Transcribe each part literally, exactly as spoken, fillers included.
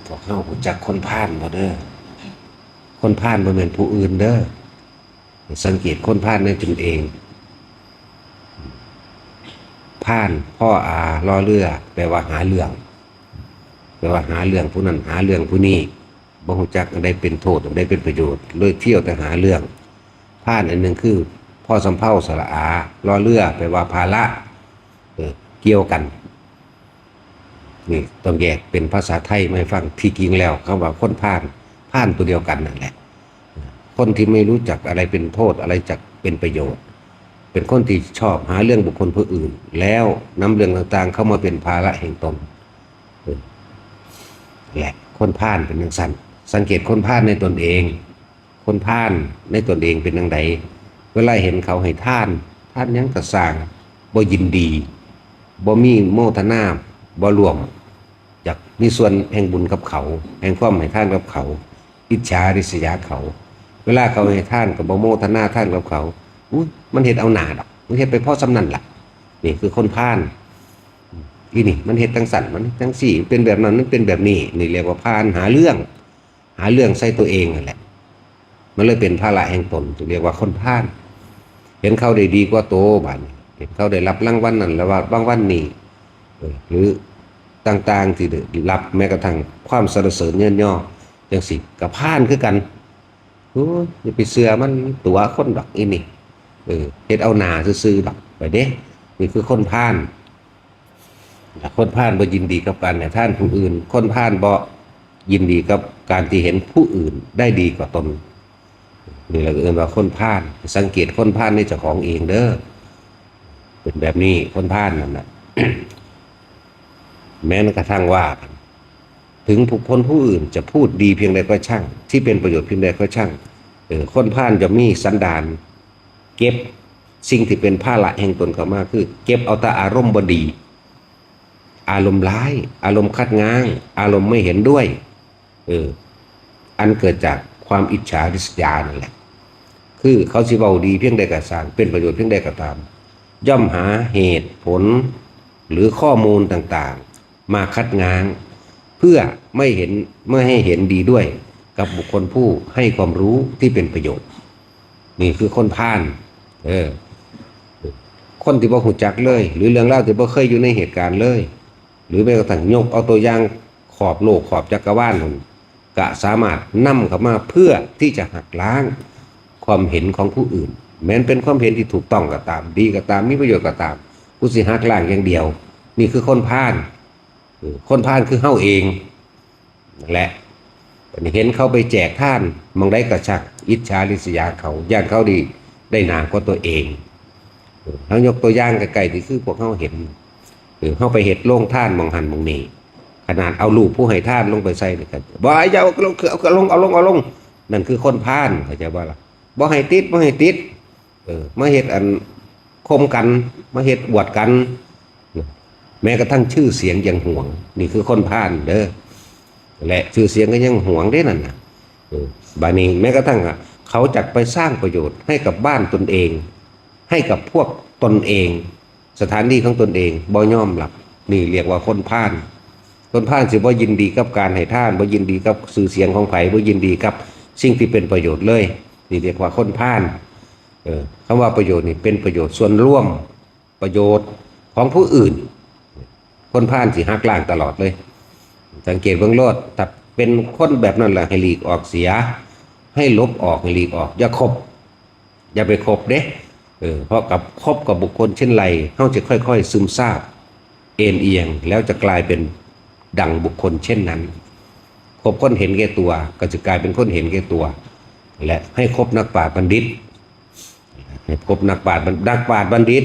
พวกเฮารู้จักคนพาลบ่เด้อ คนพาลบ่แม่นผู้อื่นเด้อ สังเกตคนพาลในตนเอง พาล พออารอเรือ แปลว่าหาเรื่อง แปลว่าหาเรื่องผู้นั้นหาเรื่องผู้นี้ บ่รู้จักอันใดเป็นโทษอันใดเป็นประโยชน์ เลยเที่ยวแต่หาเรื่อง พาลอันหนึ่งคือ พอสำเภาสระอา รอเรือ แปลว่าภาระ เออ เกี่ยวกัน นี่ต้องแยกเป็นภาษาไทยมาให้ฟัง ที่จริงแล้วคำว่าคนพาล พาลตัวเดียวกันนั่นแหละ คนที่ไม่รู้จักอะไรเป็นโทษอะไรจักเป็นประโยชน์ เป็นคนที่ชอบหาเรื่องบุคคลผู้อื่น แล้วนำเรื่องต่างๆ เข้ามาเป็นภาระแห่งตน เออ แหละ คนพาลเป็นจั่งซั้น สังเกตคนพาลในตนเอง คนพาลในตนเองเป็นจั่งใด เวลาเห็นเขาให้ทาน ทานหยังก็ซ่าง บ่ยินดี บ่มีโมทนา บ่ร่วม อยากมีส่วนแห่งบุญกับเขา แห่งความให้ทานกับเขา อิจฉาริษยาเขา เวลาเขาให้ทานก็บ่โมทนาทานกับเขา อุ๊ย มันเฮ็ดเอาหน้าดอก มันเฮ็ดไปพอส่ำนั้นล่ะ นี่คือคนพาล อีนี่มันเฮ็ดจั่งซั้น มันเฮ็ดจั่งซี้ มันเป็นแบบนั้น มันเป็นแบบนี้ นี่เรียกว่าพาลหาเรื่อง หาเรื่องใส่ตัวเองนั่นแหละ มันเลยเป็นภาระแห่งตน จึงเรียกว่าคนพาล เห็นเขาได้ดีกว่าโต บาดนี้ เห็นเขาได้รับรางวัลนั่น หรือว่ารางวัลนี้ เออ หรือต่างๆ ที่ได้รับ แม้กระทั่งความสรรเสริญเยินยอ จั่งซี้ ก็พาลคือกัน โอ้ย อย่าไปเชื่อมัน ตั๋วคนดอกอีนี่ เออ เฮ็ดเอาหน้าซื่อๆ ดอก ไปเด้ นี่คือคนพาล คนพาลบ่ยินดีกับการให้ทานผู้อื่น คนพาลบ่ยินดีกับการที่เห็นผู้อื่นได้ดีกว่าตน นี่แหละเอิ้นว่าคนพาล สังเกตคนพาลในเจ้าของเองเด้อ เป็นแบบนี้ คนพาลนั่นน่ะ แม้กระทั่งว่า ถึงบุคคลผู้อื่นจะพูดดีเพียงใดก็ช่าง ที่เป็นประโยชน์เพียงใดก็ช่าง เออ คนพาลจะมีสันดาน เก็บสิ่งที่เป็นภาระแห่งตนเข้ามา คือเก็บเอาแต่อารมณ์บ่ดี อารมณ์ร้าย อารมณ์คัดง้าง อารมณ์ไม่เห็นด้วย เออ อันเกิดจากความอิจฉาริษยานั่นแหละ คือเขาสิเว้าดีเพียงใดก็ซ่าง เป็นประโยชน์เพียงใดก็ตาม ย่อมหาเหตุผล หรือข้อมูลต่างๆ มาคัดง้าง เพื่อไม่เห็น ไม่ให้เห็นดีด้วยกับบุคคลผู้ให้ความรู้ที่เป็นประโยชน์ นี่คือคนพาล เออ คนที่บ่รู้จักเลย หรือเรื่องราวที่บ่เคยอยู่ในเหตุการณ์เลย หรือแม้กระทั่งยกเอาตัวอย่างขอบโลกขอบจักรวาลนั่น ก็สามารถนำเข้ามาเพื่อที่จะหักล้างความเห็นของผู้อื่น แม้นเป็นความเห็นที่ถูกต้องก็ตาม ดีก็ตาม มีประโยชน์ก็ตาม กูสิหักล้างอย่างเดียว นี่คือคนพาล เออ คนพาลคือเฮาเองนั่นแหละ บัดนี้เห็นเขาไปแจกทานหม่องใดก็ช่าง อิจฉาริษยาเขา ย้านเขาดี ได้หน้ากว่าตัวเอง เออ เฮายกตัวอย่างใกล้ๆ นี่คือพวกเฮาเห็น เออ เฮาไปเฮ็ดโรงทานหม่องหั่นหม่องนี่ ขนาดเอารูปผู้ให้ทานลงไปใส่นี่ก็ "บ่ อย่าเอาลง เอาลง เอาลง เอาลง" นั่นคือคนพาล เข้าใจบ่ล่ะ "บ่ให้ติด บ่ให้ติด" เออ มาเฮ็ดอันข่มกัน มาเฮ็ดอวดกัน แม้กระทั่งชื่อเสียงยังหวง นี่คือคนพาลเด้อ และชื่อเสียงก็ยังหวงเด้นั่นน่ะ เออ บาดนี้แม้กระทั่งอะ เขาจักไปสร้างประโยชน์ให้กับบ้านตนเอง ให้กับพวกตนเอง สถานที่ของตนเอง บ่ยอมรับ นี่เรียกว่าคนพาล คนพาลสิบ่ยินดีกับการให้ทาน บ่ยินดีกับชื่อเสียงของไผ บ่ยินดีกับสิ่งที่เป็นประโยชน์เลย นี่เรียกว่าคนพาล เออ คำว่าประโยชน์นี่เป็นประโยชน์ส่วนรวม ประโยชน์ของผู้อื่น คนพาลสิหักล้างตลอดเลย สังเกตเบิ่งโลด ถ้าเป็นคนแบบนั้นแหละ ให้หลีกออกเสีย ให้หลบออก ให้หลีกออก อย่าคบ อย่าไปคบเด้ เออ เพราะกับ คบกับบุคคลเช่นไร เฮาจะค่อยๆ ซึมซาบ เอนเอียง แล้วจะกลายเป็นดังบุคคลเช่นนั้น คบคนเห็นแก่ตัว ก็จะกลายเป็นคนเห็นแก่ตัว และให้คบนักปราชญ์บัณฑิต ให้คบนักปราชญ์บัณ- นักปราชญ์บัณฑิต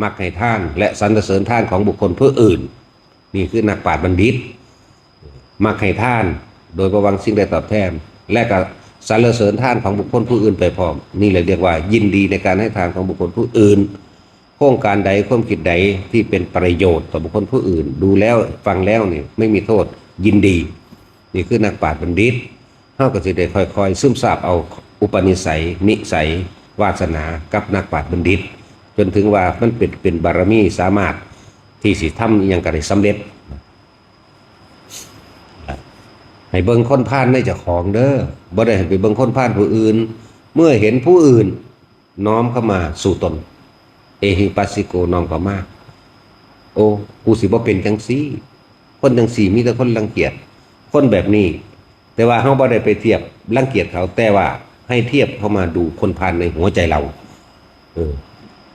มักให้ทาน และสรรเสริญทานของบุคคลผู้อื่น นี่คือนักปราชญ์บัณฑิต มักให้ทาน โดยบ่หวังสิ่งใดตอบแทน และก็สรรเสริญทานของบุคคลผู้อื่นไปพร้อม นี่แหละเรียกว่ายินดีในการให้ทานของบุคคลผู้อื่น โครงการใด ความคิดใดที่เป็นประโยชน์ต่อบุคคลผู้อื่น ดูแล้วฟังแล้วนี่ไม่มีโทษ ยินดี นี่คือนักปราชญ์บัณฑิต เฮาก็สิได้ค่อยๆ ซึมซาบเอาอุปนิสัย นิสัย วาสนากับนักปราชญ์บัณฑิต จนถึงว่ามันเป็น เป็นบารมีสามารถที่สิทำอิหยังก็ได้สำเร็จ เ ให้เบิ่งคนพาลในเจ้าของเด้อ บ่ได้ให้ไปเบิ่งคนพาลผู้อื่น เมื่อเห็นผู้อื่น น้อมเข้ามาสู่ตน เอหิปัสสิโก น้อมเข้ามา โอ้ กูสิบ่เป็นจังซี่ คนจังซี่มีแต่คนรังเกียจ คนแบบนี้ แต่ว่าเฮาบ่ได้ไปเทียบรังเกียจเขา แต่ว่าให้เทียบเข้ามาดูคนพาลในหัวใจเรา เออ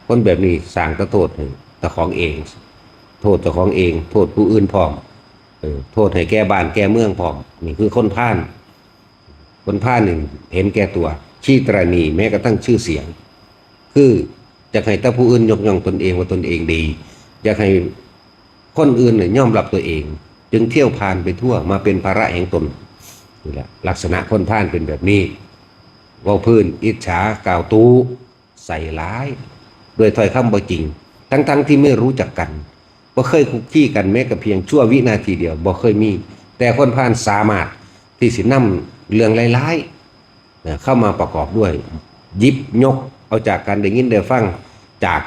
คนแบบนี้สร้างแต่โทษให้เจ้าของเอง โทษเจ้าของเอง โทษผู้อื่นพร้อม เออ โทษให้แก่บ้านแก่เมืองพร้อม นี่คือคนพาล คนพาลนี่เห็นแก่ตัว ขี้ตระหนี่แม้กระทั่งชื่อเสียง คืออยากให้แต่ผู้อื่นยกย่องตนเองว่าตนเองดี อยากให้คนอื่นเนี่ยยอมรับตัวเอง จึงเที่ยวพาลไปทั่ว มาเป็นภาระแห่งตน นี่แหละ ลักษณะคนพาลเป็นแบบนี้ เว้าพื้น อิจฉากล่าวตู้ ใส่ร้าย ด้วยถ้อยคำบ่จริง ทั้งๆที่ไม่รู้จักกัน บ่เคยคุกคีกันแม้กระเพียงชั่ววินาทีเดียว บ่เคยมี แต่คนพาลสามารถที่สินำเรื่องร้ายๆ นะ เข้ามาประกอบด้วย หยิบยกเอาจากการได้ยินได้ฟัง จาก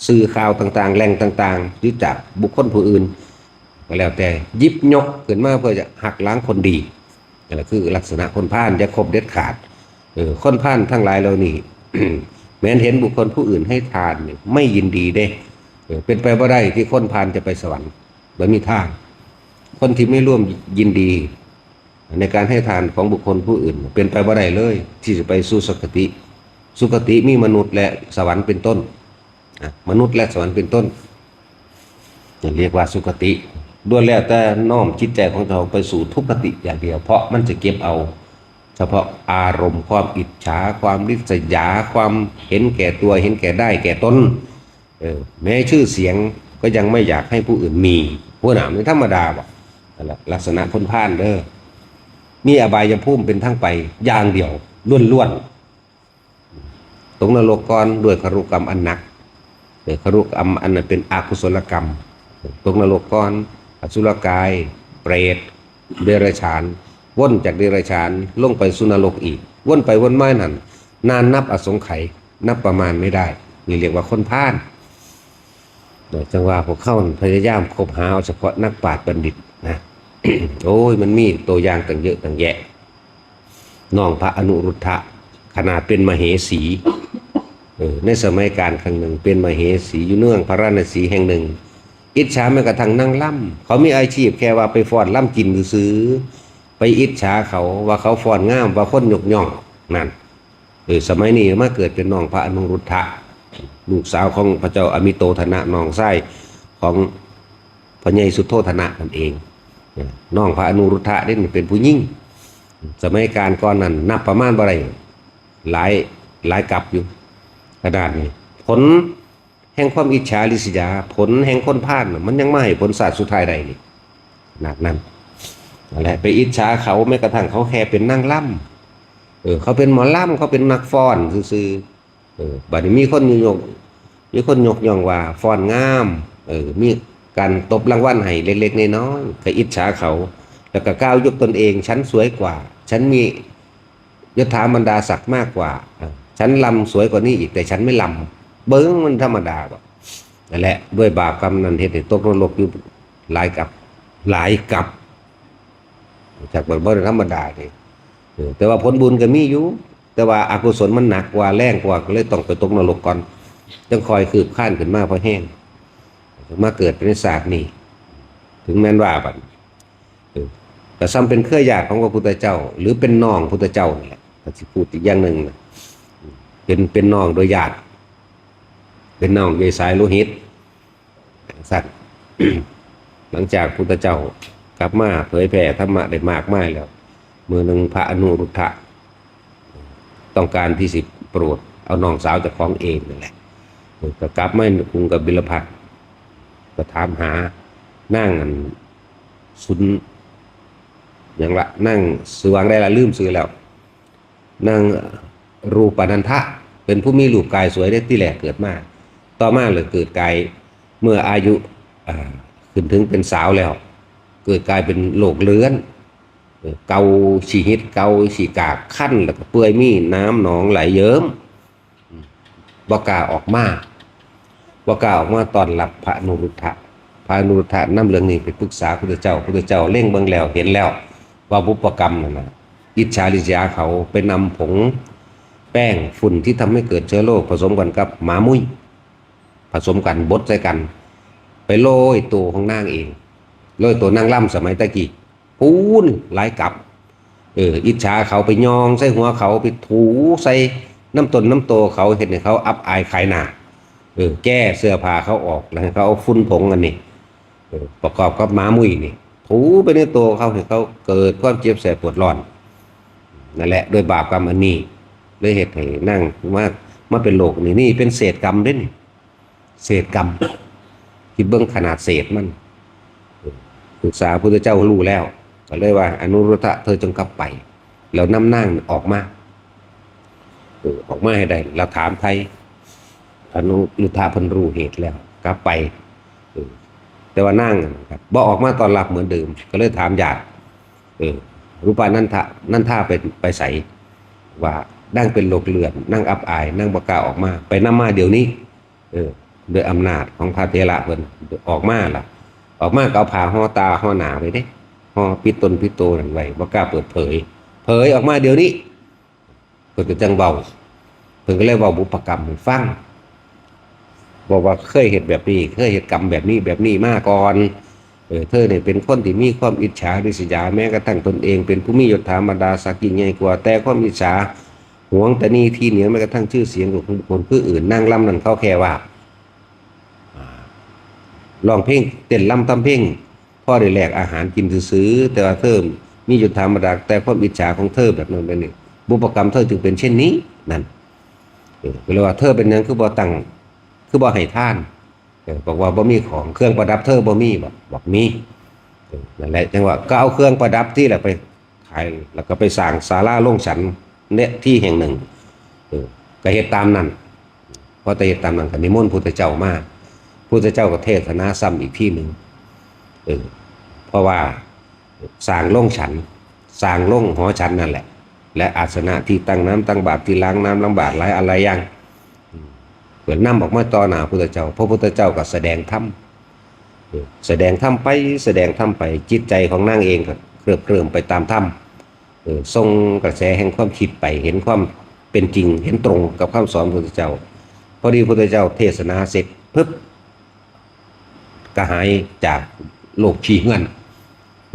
สื่อข่าวต่างๆ แหล่งต่างๆ หรือจากบุคคลผู้อื่น ก็แล้วแต่ หยิบยกขึ้นมาเพื่อจะหักล้างคนดี นั่นแหละคือลักษณะคนพาล อย่าคบเด็ดขาด เออ คนพาลทั้งหลายเหล่านี้ แม้นเห็นบุคคลผู้อื่นให้ทานเนี่ย ไม่ยินดีเด้ เออ เป็นไปบ่ได้ที่คนพาลจะไปสวรรค์ บ่มีทาง คนที่ไม่ร่วมยินดี ในการให้ทานของบุคคลผู้อื่น เป็นไปบ่ได้เลย ที่จะไปสู่สุคติ สุคติมีมนุษย์และสวรรค์เป็นต้น อ่ะ มนุษย์และสวรรค์เป็นต้น เรียกว่าสุคติ ล้วนแล้วแต่น้อมจิตใจของเจ้าไปสู่ทุคติอย่างเดียว เพราะมันจะเก็บเอา เฉพาะอารมณ์ความอิจฉา ความริษยา ความเห็นแก่ตัว เห็นแก่ได้แก่ตน เออ แม้ชื่อเสียงก็ยังไม่อยากให้ผู้อื่นมี หัวหน้าไม่ธรรมดาบ่ นั่นแหละ ลักษณะคนพาลเด้อ มีอบายภูมิเป็นทางไปอย่างเดียว ล้วนๆ ตกนรกก่อนด้วยคารุกรรมอันหนัก เออ คารุกรรมอันนั้นเป็นอกุศลกรรม ตกนรกก่อน อสุรกาย เปรต เดรัจฉาน วนจากเดรัจฉานลงไปสู่นรกอีก วนไปวนมานั่น นานนับอสงไขย นับประมาณไม่ได้ นี่เรียกว่าคนพาล จังว่าพวกเขาพยายามคบหาเอาเฉพาะนักปราชญ์บัณฑิตนะ โอ้ย มันมีตัวอย่างตั้งเยอะตั้งแยะ น้องพระอนุรุทธะ ขนาดเป็นมเหสี เออ ในสมัยกาลครั้งหนึ่ง เป็นมเหสีอยู่เมืองพาราณสีแห่งหนึ่ง อิจฉาแม้กระทั่งนางลำ เขามีอาชีพแค่ว่าไปฟ้อนลำกินซื่อๆ ไปอิจฉาเขาว่าเขาฟ้อนงาม ว่าคนยกย่อง นั่น เออ สมัยนี้มาเกิดเป็นน้องพระอนุรุทธะ ลูกสาวของพระเจ้าอมิโตธนะ น้องชายของพระใหญ่สุโธธนะนั่นเอง เออ น้องพระอนุรุทธะนี่เป็นผู้หญิง สมัยกาลก่อนนั้นนับประมาณบ่ได้ หลาย หลายกัปอยู่ ขนาดนี้ ผลแห่งความอิจฉาริษยา ผลแห่งคนพาลน่ะ มันยังมาให้ผลชาติสุดท้ายได้นี่ ขนาดนั้น นั่นแหละ ไปอิจฉาเขา แม้กระทั่งเขาแค่เป็นนางลำ เออ เขาเป็นหมอลำ เขาเป็นนักฟ้อนซื่อๆ เออ บัดนี้มีคนยก มีคนยกย่องว่าฟ้อนงาม เออ มีการตบรางวัลให้เล็กๆน้อยๆ ก็อิจฉาเขา แล้วก็กล่าวยกตนเอง ฉันสวยกว่า ฉันมียศถาบรรดาศักดิ์มากกว่า เออ ฉันลำสวยกว่านี้อีก แต่ฉันไม่ลำ เบิ่งมันธรรมดาบ่ นั่นแหละ ด้วยบาปกรรมนั้นเฮ็ดให้ตกนรกอยู่หลายกัป หลายกัป จากบ่ได้ธรรมดาเด้ เออ แต่ว่าผลบุญก็มีอยู่ แต่ว่าอกุศลมันหนักกว่า แรงกว่า ก็เลยต้องไปตกนรกก่อน จังค่อยคืบคลานขึ้นมาพอแฮง มาเกิดเป็นชาตินี้ ถึงแม้นว่าบัด เออ ก็ส่ำเป็นเครือญาติของพระพุทธเจ้า หรือเป็นน้องพุทธเจ้านี่แหละ ก็สิพูดอีกอย่างหนึ่งนะ เป็น เป็นน้องโดยญาติ เป็นน้องโดยสายโลหิต ซั่น หลังจากพุทธเจ้ากลับมาเผยแผ่ธรรมะได้มากมายแล้ว มื้อหนึ่งพระอนุรุทธะ ต้องการที่สิโปรดเอาน้องสาวเจ้าของเองนั่นแหละ ก็กลับมาในกรุงกบิลพัสดุ์ ก็ถามหานางอันสุน หยังละ นางชื่อว่าได้ละ ลืมชื่อแล้ว นางรูปนันทะ เป็นผู้มีรูปกายสวยได้ที่แรกเกิดมา ต่อมาเลยเกิดกายเมื่ออายุ อ่า ขึ้นถึงเป็นสาวแล้ว เกิดกายเป็นโรคเรื้อน เออ เกาขี้หิด เกาขี้กาก คัน แล้วก็เปื่อย มีน้ำหนองไหลเยิ้ม บ่กล้าออกมา บ่กล้าออกมาต้อนรับพระอนุรุทธะ พระอนุรุทธะนำเรื่องนี้ไปปรึกษาพุทธเจ้า พุทธเจ้าเล็งเบิ่งแล้วเห็นแล้ว ว่าบุพกรรมนั่นนะ อิจฉาริษยาเขาไปนำผงแป้งฝุ่นที่ทำให้เกิดเชื้อโรคผสมกันกับหมามุ้ย ผสมกันบดใส่กัน ไปโรยตัวของนางเอง โรยตัวนางลำสมัยตะกี้ ปูนหลายกับ เออ อิจฉาเขาไปยองใส่หัวเขาไปถูใส่น้ำตนน้ำโตเขาเห็นให้เขาอับอายขายหน้า เออ แก้เสื้อผ้าเขาออกแล้วให้เขาเอาฝุ่นผงอันนี้ เออ ประกอบกับหมามุ้ยนี่ ถูไปในตัวเขาให้เขาเกิดความเจ็บแสบปวดร้อน นั่นแหละด้วยบาปกรรมอันนี้เลยเหตุให้นั่งมามาเป็นโรคนี่นี่เป็นเศษกรรมเด้นี่เศษกรรมคิดเบิ่งขนาดเศษมันเออศึกษาพุทธเจ้ารู้แล้ว ก็เลยว่าอนุรุทธะเธอจงกลับไป แล้วนำนางออกมาเออออกมาให้ได้เราถามไทยอนุรุทธะเพิ่นรู้เหตุแล้ว กลับไปเออแต่ว่านางนะครับบ่ออกมาต้อนรับเหมือนเดิม ก็เลยถามญาติเออรูปานันทะนันทาไปไปใส ว่านั่งเป็นโรคเลือดนั่งอับอายนั่งบ่กล้าออกมา ไปนำมาเดี๋ยวนี้ เออด้วยอำนาจของพระเถระเพิ่นออกมาล่ะ ออกมาก็เอาผ้าห่อตาห่อหน้าไว้เด้ห่อปิดตนปิดโตนั่นไว้บ่กล้าเปิดเผย เผยออกมาเดี๋ยวนี้ เพิ่นก็จังเว้าเพิ่นก็เลยเว้าบุพกรรมให้ฟังบอกว่าเคยเฮ็ดแบบนี้เคยเฮ็ดกรรมแบบนี้แบบนี้มาก่อนเออเธอเนี่ยเป็นคนที่มีความอิจฉาริษยาแม้กระทั่งตนเองเป็นผู้มียศถาบรรดาศักดิ์ยิ่งใหญ่กว่าแต่ความอิจฉาหวงตะนีที่เหนียวแม้กระทั่งชื่อเสียงของคนผู้อื่นนางลำนั้นเขาแค่ว่า ร้องเพลงเต้นรำทำเพลงพอได้แลกอาหารกินซื่อๆแต่ว่าเธอมีอยู่ธรรมดาแต่ความอิจฉาของเธอแบบนั้นแบบนี้บุพกรรมเธอจึงเป็นเช่นนี้นั่นเออก็เลยว่าเธอเป็นหยังคือบ่ตั้งคือบ่ให้ทานเออบอกว่าบ่มีของเครื่องประดับเธอบ่มีบอกบอกมีเออนั่นแหละจังหวะก็เอาเครื่องประดับที่แหละไป ขายแล้วก็ไปสร้างศาลาลงฉันเนี่ยที่แห่งหนึ่งเออก็เฮ็ดตามนั้นพอแต่เฮ็ดตามนั้นก็นิมนต์พุทธเจ้ามาพุทธเจ้าก็เทศนาซ้ำอีกที่หนึ่งเออเพราะว่าสร้างลงฉันสร้างลงหอฉันนั่นแหละ และอาสนะที่ตั้งน้ำตั้งบาตรที่ล้างน้ำล้างบาตรหลายอะไรอย่างเปิดน้ำออกมาต่อหน้าพุทธเจ้าพระพุทธเจ้าก็แสดงธรรมแสดงธรรมไปแสดงธรรมไปจิตใจของนางเองก็เคลิบเคลิ้มไปตามธรรม เออส่งกระแสแห่งความคิดไปเห็นความเป็นจริงเห็นตรงกับคำสอนพระพุทธเจ้า พอดีพระพุทธเจ้าเทศนาเสร็จปุ๊บก็หายจากโรคขี้เหื่อน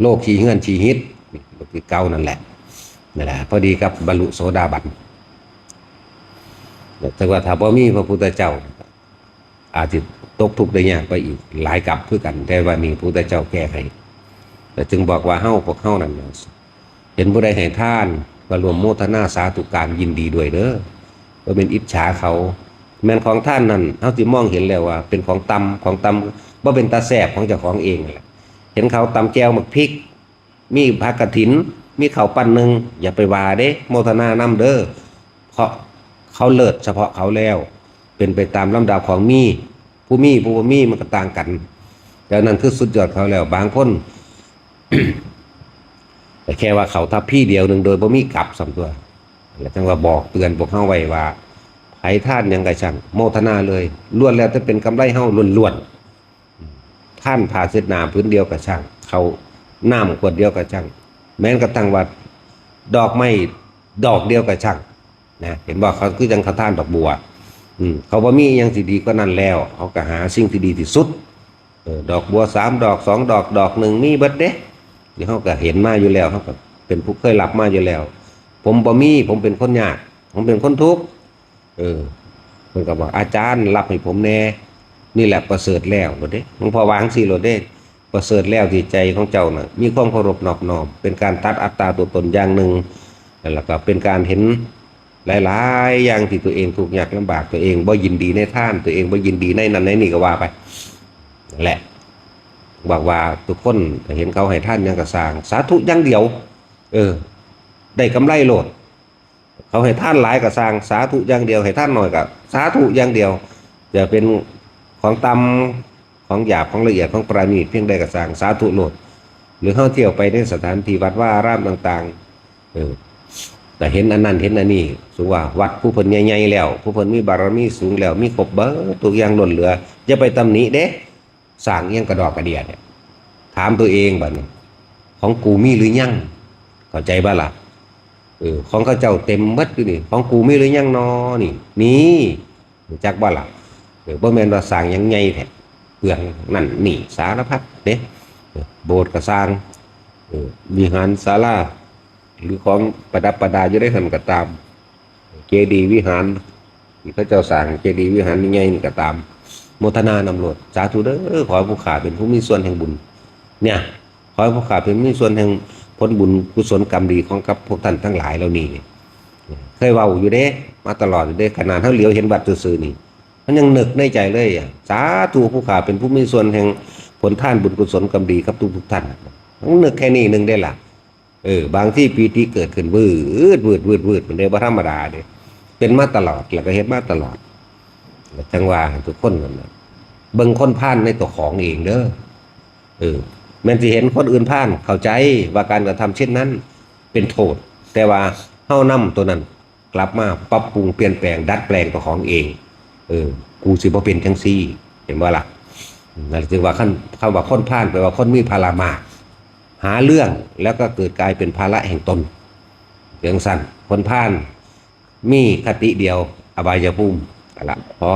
โรคขี้เหื่อนขี้หิดนี่คือเก่านั่นแหละนั่นแหละพอดีกับบรรลุโสดาบันแต่ว่าถ้าบ่มีพระพุทธเจ้า อาจจะตกทุกข์ได้ยากไปอีกหลายกับคือกันแต่ว่านี่พระพุทธเจ้าแก้ให้แต่จึงบอกว่าเฮาพวกเฮานั่นนะเห็นผู้ใดให้ทานก็ร่วมโมทนาสาธุการยินดีด้วยเด้อบ่เป็นอิจฉาเขาแม่นของท่านนั่นเฮาสิมองเห็นแล้วว่าเป็นของต่ำของต่ำบ่เป็นตาแซ่บของเจ้าของเองนั่นแหละเห็นเขาตำแจ่วหมากพริก มีผักกฐิน มีข้าวปั้นหนึ่ง อย่าไปว่าเด้ โมทนานำเด้อ เพราะเขาเลิศเฉพาะเขาแล้ว เป็นไปตามลำดับของมี ผู้มีผู้บ่มีมันก็ต่างกัน แล้วนั่นคือสุดยอดเขาแล้ว บางคน แต่แค่ว่าเขาทัพพีเดียวหนึ่งโดยบ่มีกลับสองตัวแล้วจังว่าบอกเตือนพวกเขาไว้ว่าไผทานหยังกะช่างโมทนาเลยล้วนแล้วจะเป็นกำไรเฮาล้วนๆ ท่านผ้าเช็ดหน้าผืนเดียวกับช่าง เขาน้ำขวดเดียวกับช่าง แม้นกระทั่งว่าดอกไม้ดอกเดียวกับช่างนะเห็นบอกเขาคือจังเขาท่านดอกบัว อืมเขาบ่มีอหยังสิดีกว่านั้นแล้ว เขาก็หาสิ่งที่ดีที่สุดเออดอกบัวสามดอกสองดอกดอกหนึ่งมีเบิดเด้ที่เขาก็เห็นมาอยู่แล้วเขาก็เป็นผู้เคยรับมาอยู่แล้ว ผมบ่มีผมเป็นคนยากผมเป็นคนทุกข์ เออเพิ่นก็บอกอาจารย์รับให้ผมแน่นี่แหละประเสริฐแล้วโลดเด้หลวงพ่อวาจั่งซี้โลดเด้ประเสริฐแล้วที่ใจของเจ้าน่ะมีความเคารพนอบน้อมเป็นการตัดอัตตาตัวตนอย่างหนึ่งแล้วก็เป็นการเห็นหลายๆอย่างที่ตัวเองทุกข์ยากลำบากตัวเองบ่ยินดีในทานตัวเองบ่ยินดีในนั้นในนี่ก็ว่าไปนั่นแหละบอกว่าทุกคนเห็นเขาให้ทานหยังก็สร้างสาธุอย่างเดียวเออได้กำไรโลด เขาให้ทานหลายก็สร้างสาธุอย่างเดียวให้ทานน้อยก็สาธุอย่างเดียวจะเป็นของต่ำของหยาบของละเอียดของปราณีตเพียงใดก็สร้างสาธุโลดหรือเฮาเที่ยวไปในสถานที่วัดวาอารามต่างๆเออแต่เห็นอันนั้นเห็นอันนี้สมมุติว่าวัดผู้เพิ่นใหญ่ๆแล้วผู้เพิ่นมีบารมีสูงแล้วมีครบเบิดทุกอย่างล้นเหลืออย่าไปตำหนิเด้ สร้างอิหยังกระดอกกระเดียเนี่ยถามตัวเองบัดนี้ของกูมีหรือยัง เข้าใจบ่ล่ะ? เออ ของเขาเจ้าเต็มหมดอยู่นี่ ของกูมีหรือยังนอนี่ นี่ รู้จักบ่ล่ะ? เออ บ่แม่นว่าสร้างหยังใหญ่แท้ เปลืองนั่นนี่สารพัดเด้ เออ โบสถ์ก็สร้าง เออ วิหารศาลา หรือของประดับประดาอยู่ในหั่นก็ตาม เจดีย์วิหาร ที่เขาเจ้าสร้างเจดีย์วิหารใหญ่ๆนี่ก็ตาม โมทนานำโลด สาธุเด้อ ขอให้ผู้ข้าเป็นผู้มีส่วนแห่งบุญ เนี่ย ขอให้ผู้ข้าเป็นผู้มีส่วนแห่งผลบุญกุศลกรรมดีของกับพวกท่านทั้งหลายเหล่านี้ เคยเว้าอยู่เด้ มาตลอดอยู่เด้ ขนาดเฮาเหลียวเห็นวัดซื่อๆนี่ มันยังนึกในใจเลยอะ สาธุ ผู้ข้าเป็นผู้มีส่วนแห่งผลทานบุญกุศลกรรมดีกับทุกๆท่าน มันนึกแค่นี้หนึ่งได้ล่ะ เออ บางทีปีติเกิดขึ้นวืด วืด วืด วืด มันได้บ่ธรรมดาเด้ เป็นมาตลอด แล้วก็เฮ็ดมาตลอด จั่งว่าให้ทุกคนนั่นน่ะ เบิ่งคนพาลในตัวของเองเด้อ เออ แม่นสิเห็นคนอื่นพาล เข้าใจว่าการกระทำเช่นนั้นเป็นโทษ แต่ว่าเฮานำตัวนั้นกลับมาปรับปรุงเปลี่ยนแปลงดัดแปลงตัวของเอง เออ กูสิบ่เป็นจั่งซี้ เห็นบ่ล่ะ? นั่นจึงว่าคัน คำว่าคนพาลแปลว่าคนมีภาระมาก หาเรื่องแล้วก็เกิดกลายเป็นภาระแห่งตน จั่งซั้น คนพาลมีคติเดียว อบายภูมิ เอาละ พอ